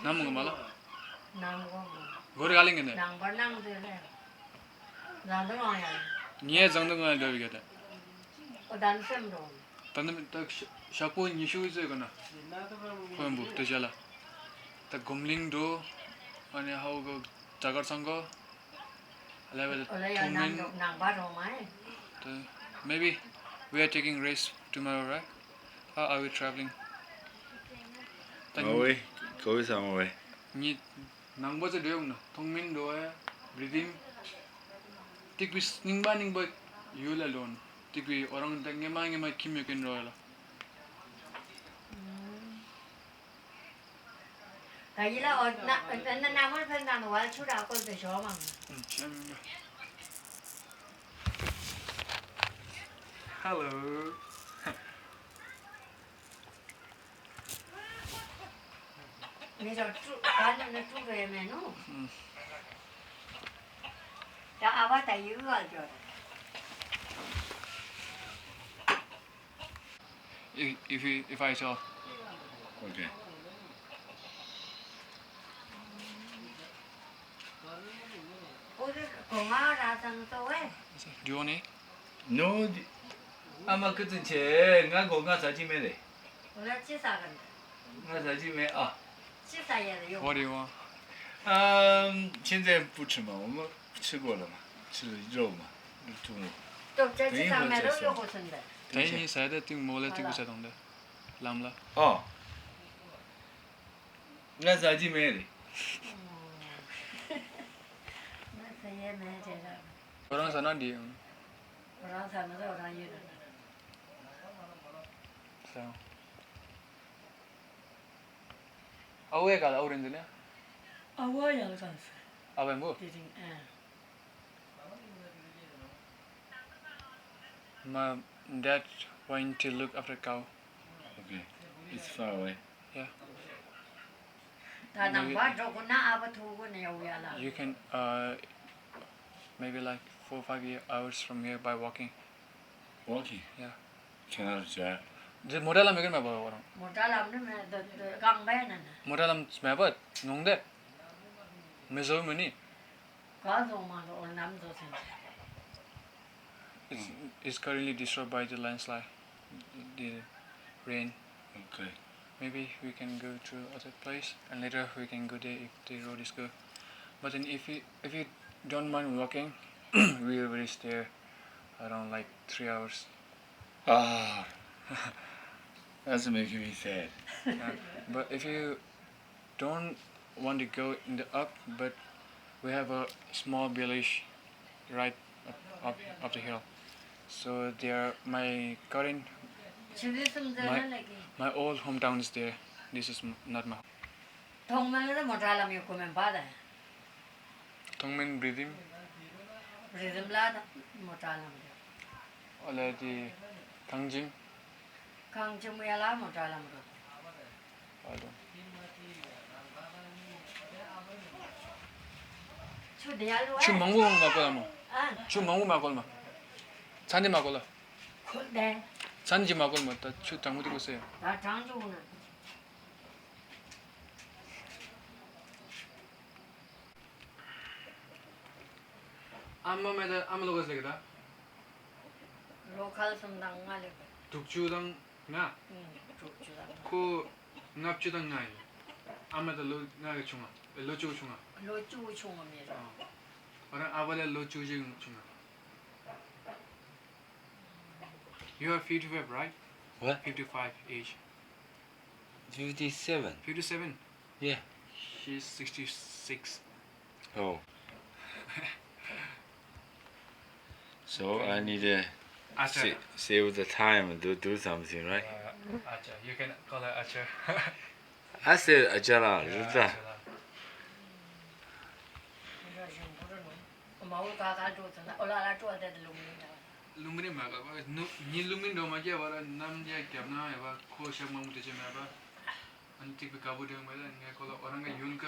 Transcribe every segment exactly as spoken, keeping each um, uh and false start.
ནམ་གོ་མ་ལ། ནམ་གོ་མ། གོ་རེ་ག་ལེ་ངེ་ནེ། ནང་པར་ནང་དེ་ལེ། ཟངས་དུང་ཡང་ཡང་། ངས་ཟངས་དུང་ཡང་འདོད་པའི་གེ་ཏེ། ཨོ་ད་ནི་སེམས་འགྲོ། ད་ནི་ད་ཤ་ཤག་པོ་ཉི་ཤུ་ཙེ་གོ་ན། ཁོན་བུ་ཏེ་ཤ་ལ། ད་གོམ་གླིང་འགྲོ། ཨ་ནི་ཧའོ་གོ་ཇ་གར་ཚང་གོ། ལེ་བེ་ཐོ་མིན། ནང་པར་འགྲོ་མ་ཡེ། ད་maybe we are taking rest tomorrow, right? Or are we traveling? ད་མ་ཝེ། གོ་བི་ས་མ་ཝེ། ཉི། ནང་པ་ཚོ་འགྲོ་ཡོང་ན་ཐོག་མིན་འགྲོ་བས་བི་རི་ཐིམ། ཏིག་པི་རྙིང་པ་རྙིང་པ་ཡུལ་ལ་འགྲོ་ན་ཏིག་པི་ཨོ་རང་ད་ངེ་མ་ངེ་མ་ཁྱིམ་ཡོད་ཀིན་འགྲོ་ཡ་ལ། ད་ཡི་ལ་ཨོ་ན་ན་ན་མོར་ཕན་ན་ནོ་བ་ཆུ་ར་ཀོལ་དེ་ཞོ་མང་། Hello. ངེད་ཅག་ཀྲུ་ག་ནས་ནས་ཀྲུ་རེ་མེད་ནོ། ད་ཨ་བ་ད་ཡུལ་བ་འགྱོ། If, if, we- if I tell. Okay. ཨོ་དེ་གོ་ང་ར་ཚང་ཏོ་ཝེ། Do you want it? No. ཨ་མ་ཀི་ཙི་ཆེ་ང་གོ་ང་ཟ་ཅི་མེད་རེད། ང་ཅི་ཟ་ག་འདི། ང་ཟ་ཅི་མེད་ཨ། ཅི་ཟ་ཡ་རེད་ཡོད། What do you want? ཨམ། ཁྱེད་ཚོས་བུ་ཁྲིད་མ་འོ་མ་ཕྱི་གོ་ལ་མ་ཕྱི་ལ་ཡོད་མ་ལུག་ཐུང་མོ། སྟོབས་ཆ་ཅི་ཟ་མེད་རོ་ཡོད་གོ་སོང་འདི། ད་ཡིན་ཟ་ད་ཏིང་མོ་ལ་ཏིག་བུ་ཟ་དང་འདི། ལམ་ལ། ཨོ། ང་ཟ་ཅི་མེད་རེད། ང་ཟ་ཡས་མེད་རེད་ལ། ཁོ་རང་ཟ་ན་འདི་ཡང་། ཁོ་རང་ཟ་ན་ཟ་རང་ཡོད་རེད། ཟ། ཨ་ཝེ་ག་ལ་ཨ་ཝེ་རེད་འདི་ནས། ཨ་ཝེ་ཡང་ལ་གང་ཟེར། ཨ་ཝེ་མོ། དེ་རིང་ཨ། My dad went to look after cow. Okay. It's far away. Yeah. ད་ནང་པ་འགྲོ་དགོས་ན་ཨ་བ་ཐུག་དགོས་ནས་ཡོང་ཡ་ལ། You can, uh, maybe like four, five hours from here by walking. Walking? Yeah. Cannot drive. འདི་མོ་ཊ་ལམ་མེད་ཀིན་མེད་པ་བ་རང་། མོ་ཊ་ལམ་ནི་མེད་དོ་དོ་གང་བས་ན་ན། མོ་ཊ་ལམ་མེད་པ་ནོང་དེ། མི་བཟོ་མི་ནི། ག་བཟོ་མ་བཟོ་འོ་ལམ་བཟོ་ཟིན། It's, it's currently destroyed by the landslide, the rain. Okay. Maybe we can go to other place and later we can go there if the road is good. But then if you, if you don't mind walking, we will reach there around like three hours. Ah, that's making me sad. Yeah. But if you don't want to go in the up, but we have a small village right up, up, up the hill. So there, my current, my, my old hometown is there. This is m- not my. ཐོག་མེད་ལ་མོ་ཊ་ལམ་ཡོད་ཁོ་མེད་པ་ད། ཐོག་མེད་བི་རི་ཐིམ། བི་རི་ཐིམ་ལ་མོ་ཊ་ལམ་ཡོད། ཨོ་ལེ་དེ་གངས་ཅན། གངས་ཅན་མོ་ཡ་ལ་མོ་ཊ་ལམ་རོ། ཨ་དང་། ཆུ་དེ་ཡ་ལུ་ཆུ་མང་པོ་མ་བསྐོལ་མ། ཨ། ཆུ་མང་པོ་མ་བསྐོལ་མ། ཚན་དེ་མ་བསྐོལ། ཁོལ་དེ། ཚན་གྱི་མ་བསྐོལ་མ་ད་ཆུ་གྲང་མོ་དེ་བསྐོལ་སེ། ད་གྲང་ཆུ་ན། ཨ་མ་མེད་ད་ཨ་མ་ལོ་ག་ཟེར་གི་ད། ལོ་ཁལ་གསུམ་དང་ལྔ་ལེགས། དྲུག་ཅུ་དང་ལྔ། ཨུམ། དྲུག་ཅུ་དང་ལྔ། ཁོ་ལྔ་བཅུ་དང་ལྔ་ཡིན། ཨ་མ་ད་ལོ་ལྔ་གི་ཆུང་ང་། ལོ་བཅུ་གི་ཆུང་ང་། ལོ་བཅུ་གི་ཆུང་ང་མེད་ར། ཨ། ཨོ་རང་ཨ་བ་ལ་ལོ་བཅུ་གཅིག་ཆུང་ང་། You are fifty-five, right? What? Fifty-five age. Fifty-seven. Fifty-seven? Yeah. She's sixty-six. Oh. So I need to sa- save the time and do, do something, right? Uh, Acha. You can call her Acha. I said Acha la, Rita. ལུང་མིན་མ་ག་བ་ནུ་ཉི་ལུང་མིན་འགྲོ་མ་སྐྱེ་བ་ལ་ནམ་རྒྱ་རྒྱབ་ན་ཡ་བ་ཁོ་ཤག་མང་པོ་དེ་ཆེ་མེད་པ། ཨ་ནི་ཏིག་པི་ག་བུ་དྲེང་མེད་ལ་ངས་ཁོ་ལ་ཨོ་རང་ག་ཡུལ་ག་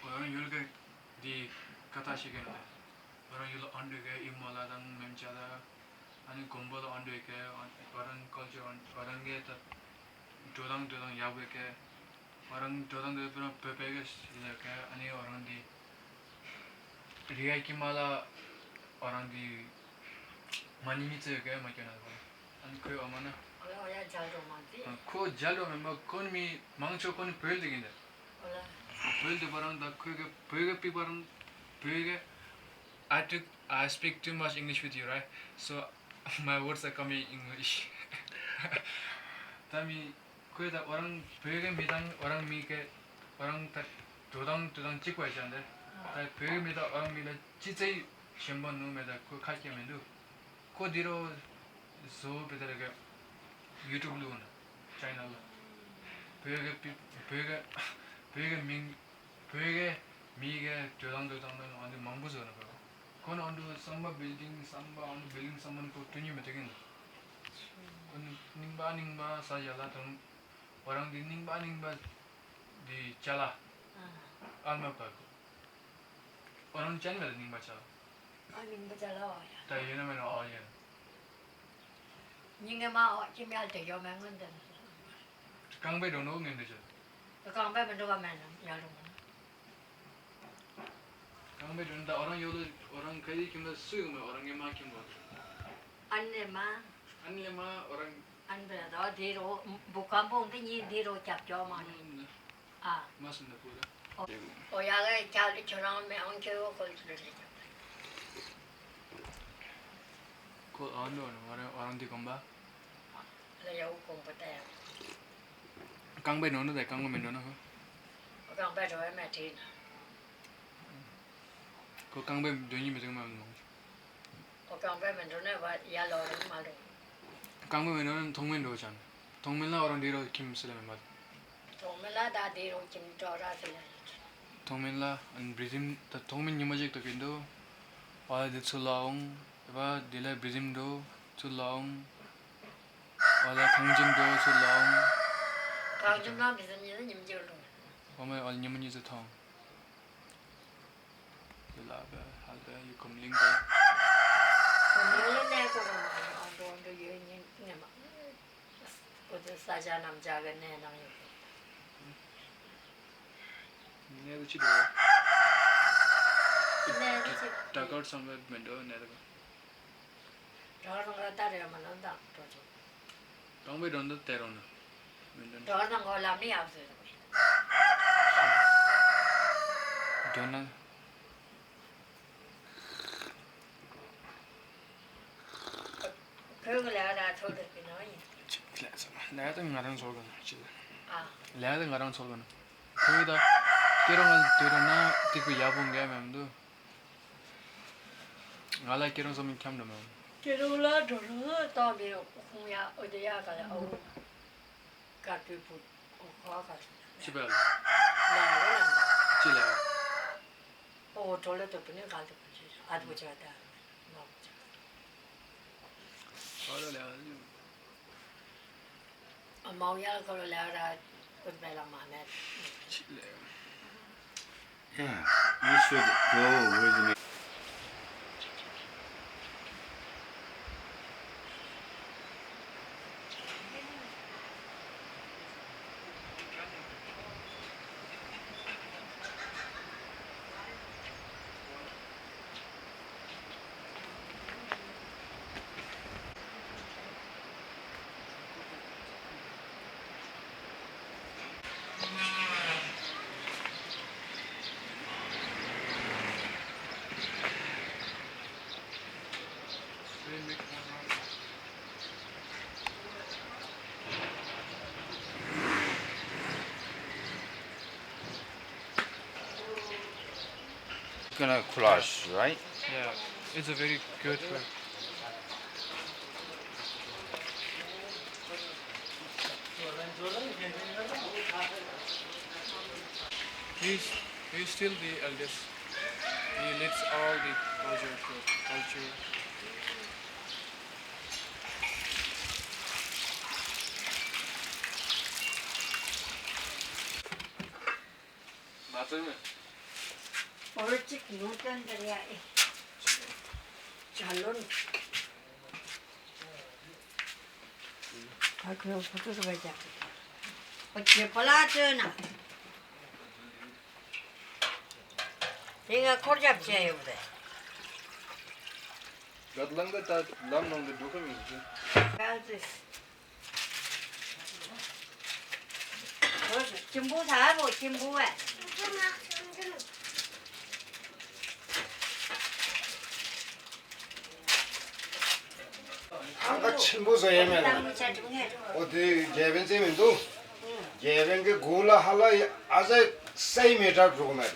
ཨོ་རང་ཡུལ་ག་དེ་ཀ་ཐ་ཤི་ག་ན་ཨོ་རང་ཡུལ་ཨོན་འདྲུ་ག་ཨི་མོ་ལ་དང་མེམ་ཆ་ད་ཨ་ནི་གོམ་པོ་ལ་ཨོན་འདྲུ་ག་ཨོ་རང་ཀོལ་ཅར་ཨོ་རང་ག་ད་འགྲོ་དང་འགྲོ་དང་ཡག་པོ་ག་ང་རང་འགྲོ་སྟངས་དེ་བོད་པའི་གི་ཡོད་གི། ཨ་ནི་ང་རང་དེ་རི་ཡ་ཀི་མ་ལ་ང་རང་དེ་མ་ཉི་མི་ཙེ་ཡོད་གི། མ་སྐྱོ་ན་གོ། ཨ་ནི་ཁོའི་ཨ་མ་ན། ཨོ་ཡ་ཇལ་རོ་མ་ཙི། ཁོ་ཇལ་རོ་མེན་པ། ཁོ་ནི་མི་མང་ཆེ་ཁོ་ནི་བོད་དེ་གི་འདི། ཨོ་ལ། བོད་དེ་པ་རང་ད་ཁོའི་གི་བོད་གི་པི་པ་རང་བོད་གི I took, I speak too much English with you, right? So my words are coming in English. ད་མི་ཁོས་ད་ཨོ་རང་བོད་གི་མི་དང་ཨོ་རང་མི་གི་ཨོ་རང་ད་འགྲོ་སྟངས་འགྲོ་སྟངས་གཅིག་པ་ཡིན་ད། ད་བོད་གི་མི་དང་ཨོ་རང་མི་ལ་ཅི་ཙེ་ཞེན་པ་ནུ་མེད། ད་ཁོ་ཁ་སྐྱེ་མི་འདུག། ཁོ་འདི་རུ་བཟོ་བའི་ཐད་ཀྱི་ཡུ་ཊུབ་བླུགས་ན་ཅེ་ནལ་ལ། བོད་ཀྱི་པི་བོད་ཀྱི་བོད་ཀྱི་མིང་བོད་ཀྱི་མི་གི་འགྲོ་སྟངས་འགྲོ་སྟངས་ནང་ཨ་འདི་མང་པོ་བཟོ་ན་བོད། ཁོ་ནི་ཨ་འདུ་བསམ་པ་བིལ་ཌིང་བསམ་པ་ཨ་འདུ་བིལ་ཌིང་བསམ་པ་ནི་ཁོ་སྤྲོད་ཉེ་མི་ཐུབ་ཀྱི་འདུག། ཁོ་ནི་རྙིང་པ་རྙིང་པ་ས་ཡ་ལ་དང་། ཁོ་རང་འདི་རྙིང་པ་རྙིང་པ་འདི་ཅ་ལག་ཨ་ཨལ་མ་པ་གོ། ཁོ་རང་ཅན་མེད་རྙིང་པ་ཅ་ལག། ཨ་རྙིང་པ་ཅ་ལག་ཨོ་ཡ། ད་ཡོད་ན་མེད་ན་ཨོ་ཡ། ཉིན་ངེ་མ་ཨོ་ཅི་མེད་དེ་ཡོད་མེད་ངོ་འདི། རྐང་པའི་འགྲོ་ནོ་ངེ་འདི་ཅི། རྐང་པའི་མི་འགྲོ་བ་མེད་ན་ཡ་རུང་། རྐང་པའི་འགྲོ་ནོ་ད་ཨོ་རང་ཡོད་ལ་ཨོ་རང་ཁ་ཡི་ཁྱིམ་ལ་སུ་ཡོང་མེད། ཨོ་རང་ངེ་མ་ཁྱིམ་ལ། ཨན་ལེ་མ། ཨན་ལེ་མ་ཨོ་རང་། ཨན་པེ་ར་དེ་རོ་བུ་ཀམ་པོང་དེ་ཉིད་དེ་རོ་ཀྱབ་ཀྱོ་མ་ནི། ཨ། མ་སུ་ན་པུ་ར། ཨོ་ཡ་གི་ཀྱ་ལི་ཁྱོད་རང་མེ་ཨང་ཁྱོད་ཡོ་ཁོལ་ཁྱོད་རེ་ཀྱབ། ཁོ་ཨ་ནོ་ནོ་ང་རང་ཨོ་རང་འདི་གོམ་པ། ལ་ཡ་འུ་གོམ་པ་ད་ཡ། རྐང་པའི་ནོ་ནོ་དེ་རྐང་པ་མི་ནོ་ནོ་ཁོ། རྐང་པའི་རོ་ཡ་མེ་ཏྲི་ན། ཁོ་རྐང་པའི་འགྲོ་ཉིན་མི་ཐུག་མ་མང་། ཁོ་རྐང་པའི་མི་འགྲོ་ནས་བ་ཡ་ལོ་རེ་མ་འགྲོ། རྐང་པའི་མི་འགྲོ་ན་མཐོང་མི་འགྲོ་ཅང་། མཐོང་མི་ལ་ཨོ་རང་འདི་རོ་ཁྱིམ་སུ་ལ་མེད་མ། མཐོང་མི་ལ་ད་འདི་རོ་ཁྱིམ་འགྲོ་ར་སུ་ལ། མཐོང་མི་ལ་ཨན་བི་རི་ཛིམ་ད་མཐོང་མི་ཉི་མ་ཅིག་ཏུ་གི་འདུག། ཨ་འདི་ཚུ་ལའོང་། ཨེ་བ་འདི་ལ་བི་རི་ཛིམ་འགྲོ་ཚུ་ལའོང་། ཨ་ལ་ཁང་ཅིན་འགྲོ་ཚུ་ལའོང་། ཁང་ཅིན་ལ་བི་རི་ཛིམ་ཉི་ལ་ཉིམ་ཅིག་འགྲོ། ཨོ་མ་ཨ་ལ་ཉི་མ་ཉི་ཚུ་མཐོང་། དེ་ལ་བས་ཧལ་བས་ཡུ་གུམ་ལིང་བས། གུམ་ལིང་ལ་གནས་སྐོར་མ་ཡོང་ཨ་འགྲོ་འགྲོ་ཡོད་ཉིན་ནས་མ། ཨོ་དེ་ས་ཆ་རྣམས་ཅག་གི་གནས་ནང་ཡོད། གནས་དུ་ཅི་འགྲོ། གནས་དུ་ཅི། ད་གར་སམ་ཝེར་མི་འགྲོ་གནས་དུ། གྲོགས་རང་ག་ལྟ་རེ་མ་ལོན་དང་གྲོགས་ཆུང་། རྐང་པའི་འགྲོ་འདུག་དེ་རང་ན། མི་འགྲོ་ན། གྲོགས་རང་གོ་ལམ་ནི་ཡག་ཟེར་རོ། འགྲོ་ན། ཁོས་གི་ལས་ར་ཚོར་དུ་པི་ནང་ཡིན། ལས་ལས་དང་ང་རང་ཚོར་གི་ན་ཅི། ཨ། ལས་དང་ང་རང་ཚོར་གི་ན། ཁོས་ད། ཁྱེད་རང་ང་ལ་དུས་རང་ན་ཏིག་པའི་ཡག་པོ་འགའ་མེད་མི་འདུག། ང་ལ་ཁྱེད་རང་ཚོ་མི་འཁྱམ་འགྲོ་མོད། ཁྱེད་རང་ལ་འགྲོ་རུ་བཏང་བའི་ཁོང་ཡ་ཨོ་དེ་ཡ་ག་ལ་ཨོ། དཀར་པོའི་བུ་ཨོ་ཁོ་ག་ཅི་བས། ལ་རེ་ལ་འདའ། ཅི་ལ། ཨོ་གྲོ་ལ་དོ་པི་ནི་ག་དོ་པི་ཅི་ཨ་དོ་ཅི་ད་མ་བུ་ཅི། ཨོ་ལ་ལ། མའོ་ཡར་ཁོ་ལོ་ལེ་ར་ཀུན་པེ་ལ་མ་ནེ། Yeah, you should go with me. Gonna collage, right? Yeah, it's a very good work. He's, he's still the eldest. He leads all the culture, culture. མ་བཙལ་མེད། འོ་གཅིག་ཡོང་དོན་འདིར་ཡ་ཨེ། བྱ་ལོན། ད་ཁོས་ཕུ་ཏུ་རུ་བ་རྒྱག་གི་འདུག། འོ་ཁྱེད་ཁོ་ལ་སྟོན་ན། དེ་ང་འཁོར་རྒྱབ་བྱས་ཡོད་རེད། རྒྱ་ལང་གི་ད་ལམ་ནང་དུ་འགྲོ་གི་མི་འདུག་གང་ཟེར། ཁྱིམ་པོ་ད་རོ་ཁྱིམ་པོ་བས། ཐང་ག་ཆེན་པོ་བཟོ་ཡས་མེད་ལ། ཨོ་དེ་རྒྱལ་པན་ཙེ་མི་འདུག་རྒྱལ་པན་གི་སྒོ་ལ་ཧ་ལ་ཨ་ཙ་སའི་མི་ཏྲ་འགྲོ་གི་མེད།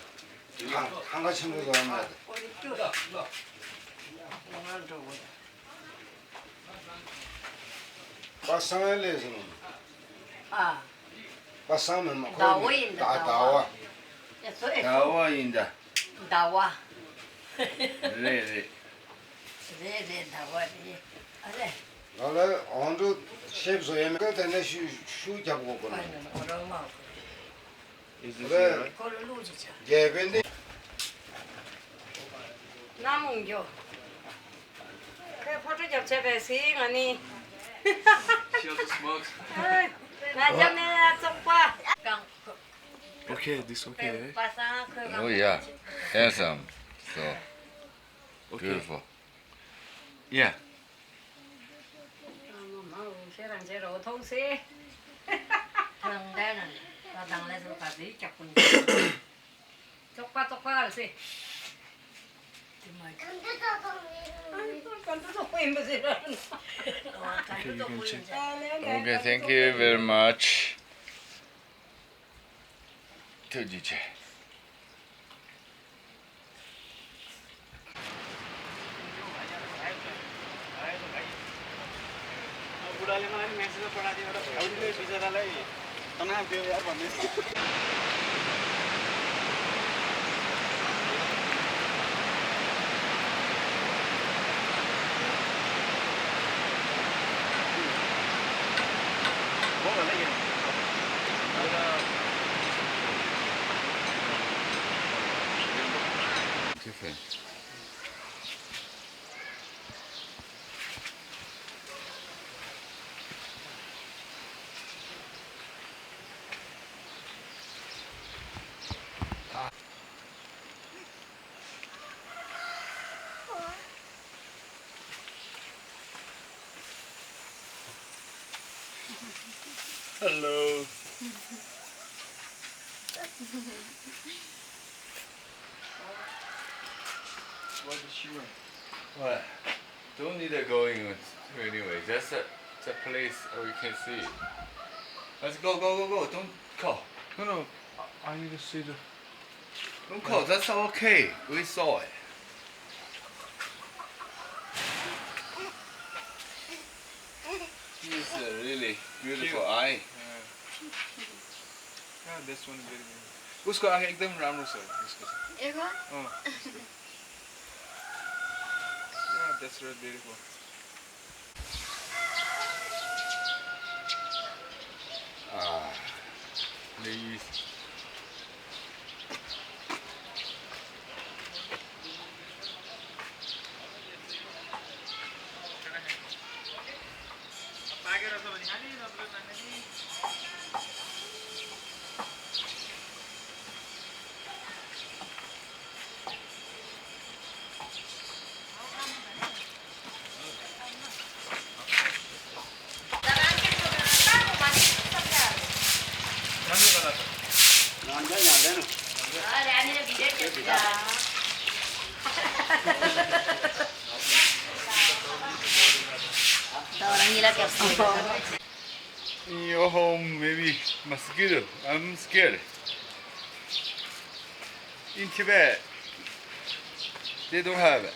ཐང་ཐང་ག་ཆེན་པོ་བཟོ་ཡས་མེད། པ་སངས་ལས་སོང་། ཨ། པ་སངས་མེད་མ་ཁོ་ཟླ་བ་ཡིན་ད་ཟླ་ཟླ་བ། བ། ཟླ་བ་ཡིན་ད། ཟླ་བ། རེད་རེད། རེད་རེད་ཟླ་བ་རེད། ཨ་ལས། ང་ལ་ཨོང་ཏུ་ཤེབ་བཟོ་ཡས་མེད་ཀ་དེ་ནས་ཤུ་ཤུ་རྒྱབ་དགོས་པ་ཨ་ནི། ནི་ཨོ་རང་མ་ཨོ་ཁོ་རེད། Is this རེད། Right? ཁོ་ལ་ལུག་ཅིག་ཆ། རྒྱལ་པན་འདི། ན་མོང་རྒྱོ། ཁོས་ཕོ་ཊོ་རྒྱབ་བྱས་པས་སི་ང་ནི། She also smokes. ང་རྒྱབ་ནས་ཙོག་པ། གང་། Okay, this okay, eh? པ་སངས་ཁོས་གང་། Oh, yeah. Handsome. So, okay. Beautiful. Yeah. ཁྱེད་རང་ཚོའི་རོ་ཐོང་སེ། ཐང་ལྡན་ན་ད་དང་ལས་སུ་ག་ཚོད་ཀྱག་ཀུན། ཙོག་པ་ཙོག་པ་ཨ་སེ། དེ་མ་གང་དུ་ཙོག་པ་ཡིན་པ་ཟེར་ར། Okay, you can check. Okay, thank you very much. ཐུགས་རྗེ་ཆེ། Hello. What is she wearing? What? Don't need to go in with anyway. That's a, it's a place where you can see it. Let's go, go, go, go. Don't call. No, no. I, I need to see the. Don't call. That's okay. We saw it. This is a really beautiful eye. Yeah, this one is very beautiful. उसको आँखा एकदम राम्रो छ उसको चाहिँ। एक बार? अँ, उसको। Yeah, that's really beautiful. Ah, please. In your home, maybe mosquito. I'm scared. In Tibet, they don't have it.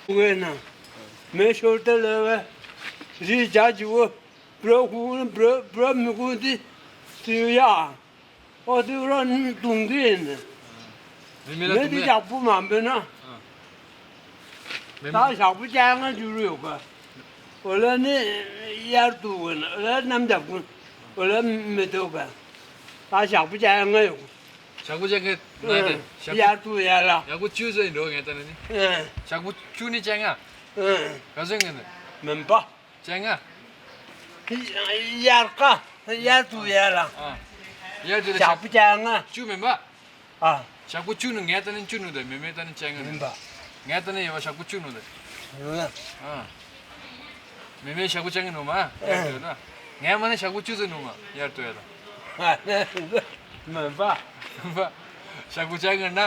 ཝེ་ན་མེ་ཤོར་ཏེ་ལེ་ཝེ་རི་ཇ་ཇི་ཝོ་བྲོ་ཁུ་བྲོ་བྲོ་མི་ཁུ་ཏི་ཏི་ཡ། ཨོ་དེ་ར་ནི་དུང་གི་ཡིན། མི་མི་ལ་མི་དུང་དེ་གི་ཞག་པོ་མ་འབེན་ན། མི་ད་ཞག་པོ་བཅའ་ཡང་ང་འཇུ་རུ་ཡོད་ག་ཨོ་ལ་ནི་ཡར་དུ་གི་ན་ཨོ་ལ་གནམ་རྒྱབ་གི་ཨོ་ལ་མི་ཐུབ་ག་ད་ཞག་པོ་བཅའ་ཡང་ང་ཡོད་ག་ཞག་པོ་བཅའ་ང་ང་དེ་ཞག་པོ་ཡར་དུ་ཡར་ལ། ཞག་པོ་བཅུ་ཟེར་འགྲོ་ངས་ད་ནི་ནི། ཨེ། ཞག་པོ་བཅུ་ནི་བཅའ་ང་། ཨེ། ག་ཟེར་ངས་ནི། མིན་པ། བཅའ་ང་། དབྱར་ཀ་དབྱར་དུ་ཡར་ལ། ཨ། དབྱར་དུ་ཞག་པོ་བཅོ་ལྔ། བཅུ་མིན་པ། ཨ། ཞག་པོ་བཅུ་ནི་ངས་ལྟ་ནི་བཅུ་ནི་དང་མེ་མེ་ལྟ་ནི་བཅོ་ལྔ་ནི། མིན་པ། ངས་ལྟ་ནི་ཡོད་པ་ཞག་པོ་བཅུ་ནི་དང་། ཡོད་ན། ཨ། མེ་མེ་ཞག་པོ་བཅོ་ལྔ་ནི་མ་དབྱར་དུ་ཡོད་ན། ངས་མ་ནི་ཞག་པོ་བཅུ་ཙམ་ནི་མ་དབྱར་དུ་ཡོད་ད། མིན་པ། མིན་པ། ཞག་པོ་བཅོ་ལྔ་ན།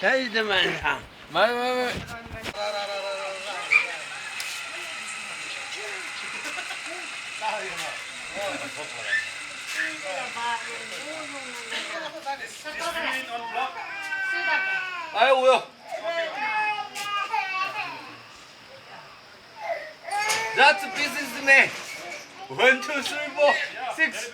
ད་ཡིན་དུ་མ་ཡིན་ཧ། མ་མ་མ། I will. That's a businessman. One, two, three, four, six.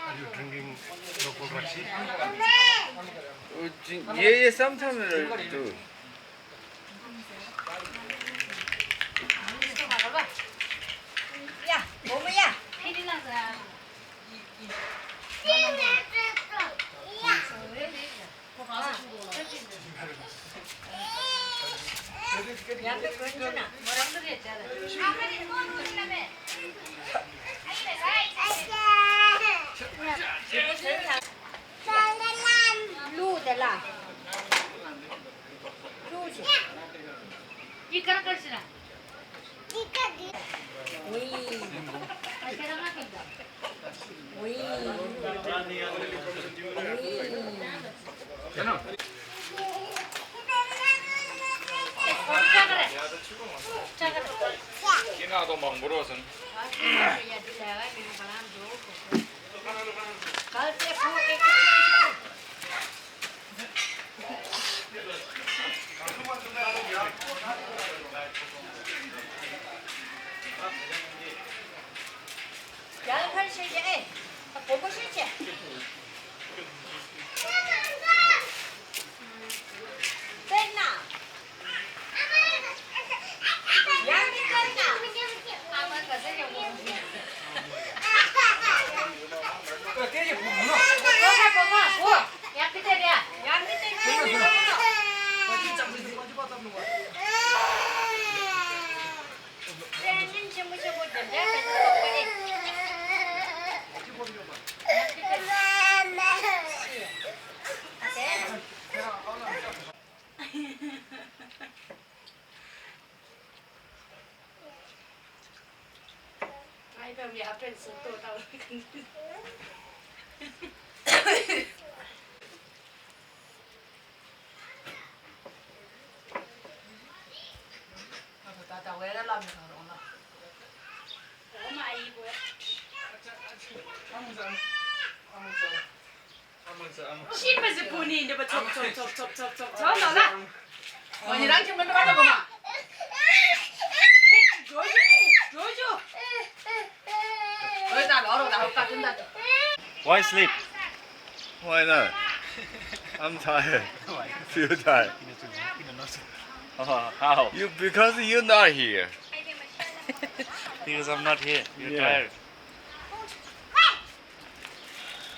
Are you drinking local rakshi? Oh, yeah, yeah, sometimes I do. ཡར་ཁར་ཤོད་ཀྱི་ཨེ། སྒོར་མོ་ཤོད་ཀྱི། དཔེར་ན། ཡར་མི་དཔེར་ན། ཨ་མ་ག་ཚོད་ཡོང་གི། སྒོར་མོ་སྒོར་མོ་སྒོར། ཡར་མི་དཔེར་ན། ཡར་མི་དཔེར་ན། Why sleep? Why not? I'm tired. Feel tired. Oh, how? You, because you're not here. Because I'm not here. You're tired.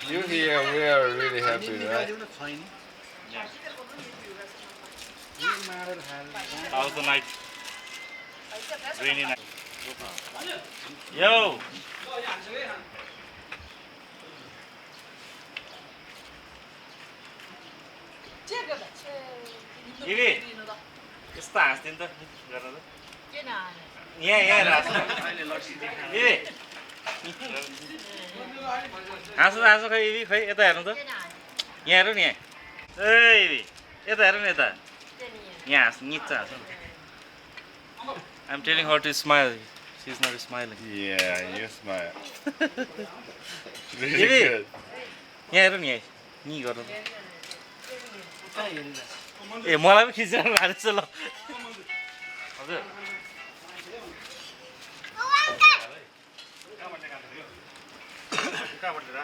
You here, we are really happy, right? How's the night? Rainy night. Yo! Ivi. Está, está. Yeah, yeah, that's it. Ivi. Asu, asu, kai, Ivi, kai, eta, eta. Yeah, ru, yeah. Hey, Ivi. Eta, eta. Yes, nitsa. I'm telling her to smile. She's not smiling. Yeah, you smile. Really good. Yeah, I don't know. Ni go. Eh, mola bi khisa ra selo. Abe. Ka ba ra?